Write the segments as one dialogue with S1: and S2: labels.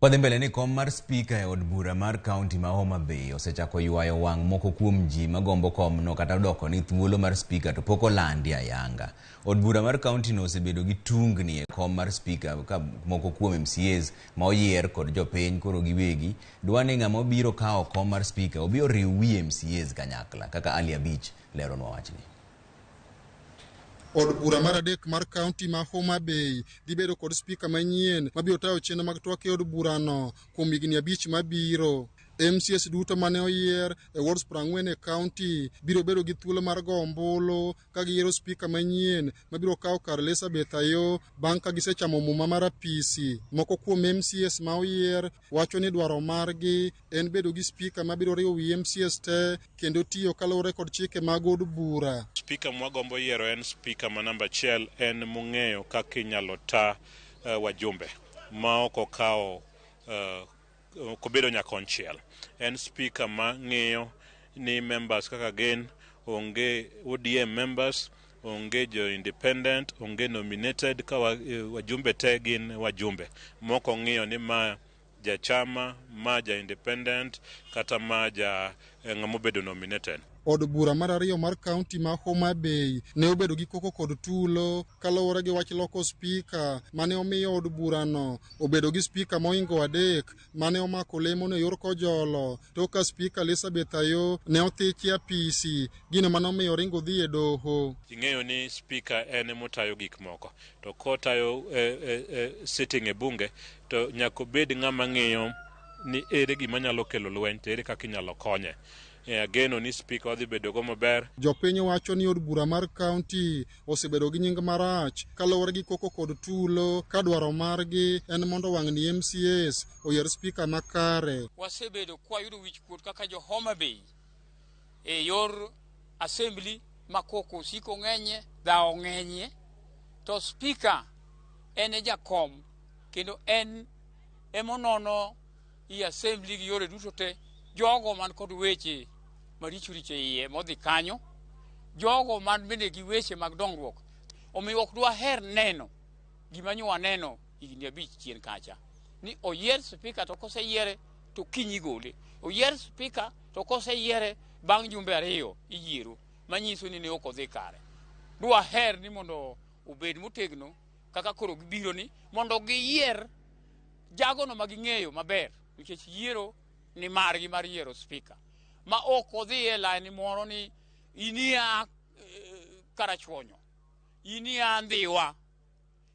S1: Wadhi mbele ni kom mar spika e od bura mar kaunti ma Homa Bay osechako ywayo wang' moko kuom ji magombo komno kata doko ni thuolo mar spika to pok olandi ayanga. Od bura mar kaunti no osebedo gi tungni e kom mar spika ka moko kuom MCAs ma oyier kod jopiny koro giwegi dwa ni ng'ama obiro kawo kom mar spika obi oriw wi MCAs kanyakla kaka Ali Abich leronwa wachni.
S2: Od bura mar adek mar kaunti ma Homa Bay dhi bedo kod spika manyien mabiro tayo chenro mag twak e od burano kuom higni 5 mabiro. MCAs duto mane oyier e wards 40 e kaunti biro bedo gi thuolo mar go ombulu ka giyiero spika manyien mabiro kawo kar Elizabeth Ayo bang' ka gisechamo muma mar apisi. Moko kuom MCAs ma oyier wacho ni dwaro margi en bedo gi spika mabiro riwo wi MCAs te kendo tiyo kaluwore kod chike mag od bura.
S3: Spika mwagombo yiero en spika ma namba 1 en mong'eyo kaka inyalo ta wajumbe ma ok okawo kobedo nyakonchiel. En spika ma ng'iyo ni members kaka gin onge ODM members, onge jo independent, onge nominated, ka wajumbe te gin wajumbe. Moko ng'iyo ni ma jachama, ma ja independent, kata ma ja ng'ama obedo nominated.
S2: Od bura mar ariyo mar kaunti ma Homa Bay ne obedo gi koko kod tulo kaluwore gi wach loko spika mane omiyo od burano obedo gi spika moingo 3 mane omako lemo e yor kojolo to ka spika Elizabeth Ayo ne othichi apisi, gino mane omiyo oringo dhi e doho.
S3: Ing'eyo ni spika en emotayo gik moko, to kotayo sitting e bunge to nyaka obed ng'ama ng'iyo ni ere gima nyalo kelo lweny to ere kaka inyalo konye. Ageno ni spika odhi bedo go maber.
S2: Jopiny wacho ni od bura mar kaunti osebedo gi nying marach kaluwore gi koko kod tulo ka dwaro margi en mondo wang'ni MCAs oyier spika makare.
S4: Wasebedo kwayudo wichkuot kaka jo Homa Bay e yor assembly ma koko osiko ng'enye, dhawo ng'enye, to spika en e jakom kendo en emonono i assembly gi yore duto te jogo man kod weche maricho richo iye modhi kanyo, jogo man bende gi weche mag dongruok. Omiyo ok dwaher neno gima nyo waneno higni 5 chien kacha, ni oyier spika to koseyiere to kiny igole, oyier spika to koseyiere bang' jumbe 2 iyiero, manyiso ni ne ok odhi kare. Dwaher ni mondo obed motegno kaka koro gibiro ni mondo giyier jagono ma ging'eyo maber, nikech yiero ni margi mar yiero spika ma ok odhi e line moro ni inia Karachuonyo, inia Ndhiwa,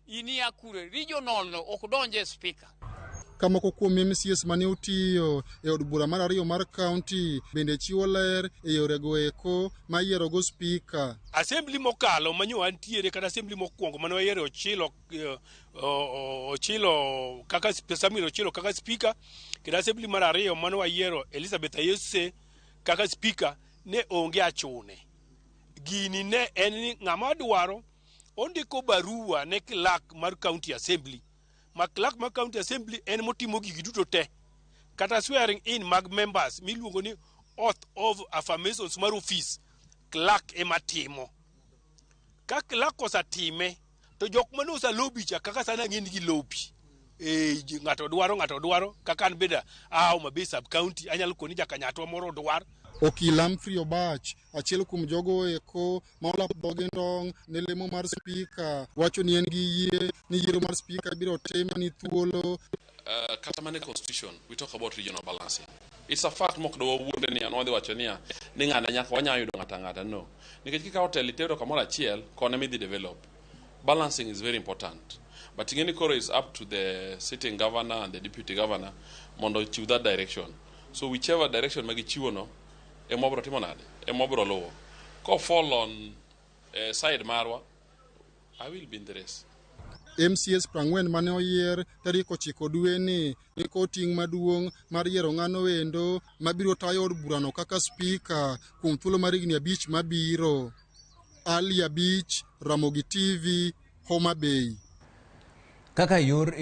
S4: inia kure, regional no ok donje e spika.
S2: Ka moko kuom MCAs mane otiyo e od bura mar ariyo mar kaunti bende chiwo ler e yorego eko ma yierogo spika.
S5: Assembly mokalo manyo wantiere kata assembly mokwongo mane wayiero Ochilo kaka Samuel Ochilo kaka spika, kendo assembly mar ariyo mane wayiero Elizabeth Ayose kaka spika ne onge achune. Gini ne en ni ng'ama dwaro ondiko barua ne clerk mar county assembly, ma clerk mar county assembly en motimo gigi duto te, kata swearing in mag members miluongo ni oath of affirmations mar office, clerk ema timo. Ka clerk osetime to jok mane oselobi cha, kaka sani ang'e ni gilobi, ng'ato dwaro kaka an bende a Homa Bay sub county, anyalo koni jakanyatwa moro dwar.
S2: Okil Humphrey Obach, achiel kuom jogo eko ma olapo dhoge ndong' ne lemo mar spika, wacho ni en gi yie ni yiero mar spika biro tim ni thuolo.
S6: Kata mana constitution, we talk about regional balancing. It's a fact mok do wawuonde ni an wadhi wacho niya ni ng'ane nyaka wanyalo yudo ng'ato ang'ata, no, nikech kikawo telo itero kamoro achiel kone midhi develop. Balancing is very important, but ing'e ni koro is up to the sitting governor and the deputy governor mondo ochiw that direction. So whichever direction ma gichiwo no ema wabiro timo nade, ema wabiro luwo. Ko fall on side marwa, I will be in the race.
S2: MCAs 40 mane oyier tarik 9 dweni ni kod ting' maduong' mar yiero ng'ano endo mabiro tayo od burano kaka spika kuom thuolo mar higni 5 mabiro. Ali Abich, Ramogi TV, Homa Bay.
S1: Kaka yor